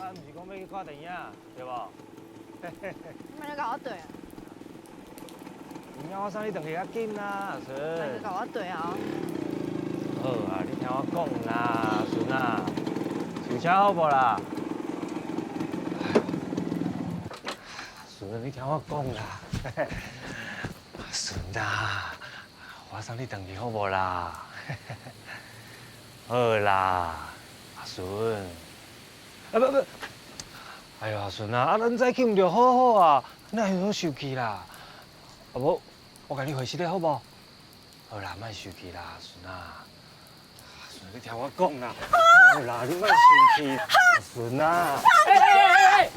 啊，毋是講欲去看電影，對無？你莫來共我綴啊！有影我送你轉去較緊啦，阿順。莫閣共我綴啊！好啊，你聽我講啦，阿順啊，上車好無啦？阿順，你聽我講啦，阿順啊，我送你轉去好無啦？好啦，阿順，啊不不，哎呦阿順啊，啊咱早起毋著好好啊，哪會好受氣啦？啊無，我共你回釋咧好無？好啦，莫受氣啦，阿順啊，阿順你聽我講啦，好啦，你莫受氣，阿順啊。欸欸欸欸！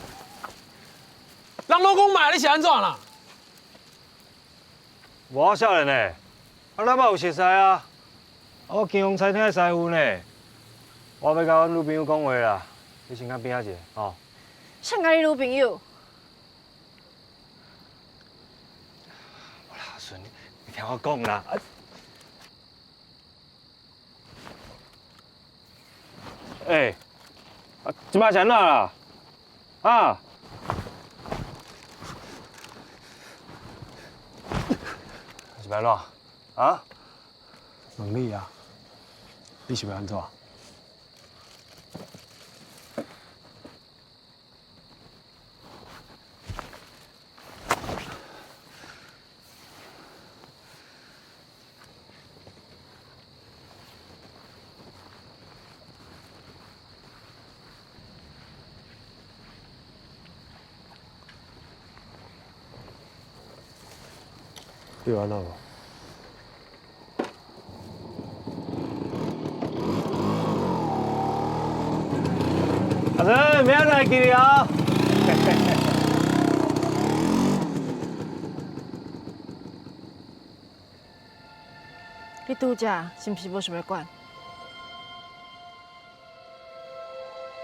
人攏講莫，你是按怎啦？無啊，少年的，啊咱嘛有熟似啊，啊我金鴻餐廳的師傅呢，我欲佮阮女朋友講話啦，你先較邊仔一下，吼。誰共你女朋友？無啦，阿順，你聽我講啦。啊欸，啊，這擺是按怎啦？啊？是欲按怎？啊？問你啊，你是欲按怎？你有按怎無？阿順，明仔載記得哦。你拄才是毋是無想欲管？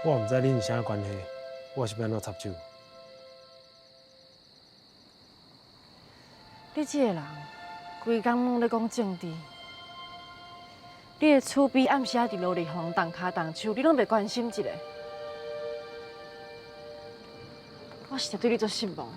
我毋知恁是啥關係，我是欲按怎插手？你這個人，規工攏咧講政治，你的厝邊暗時仔佇落里予人動跤動手，你攏袂關心一下。我實在對你足失望。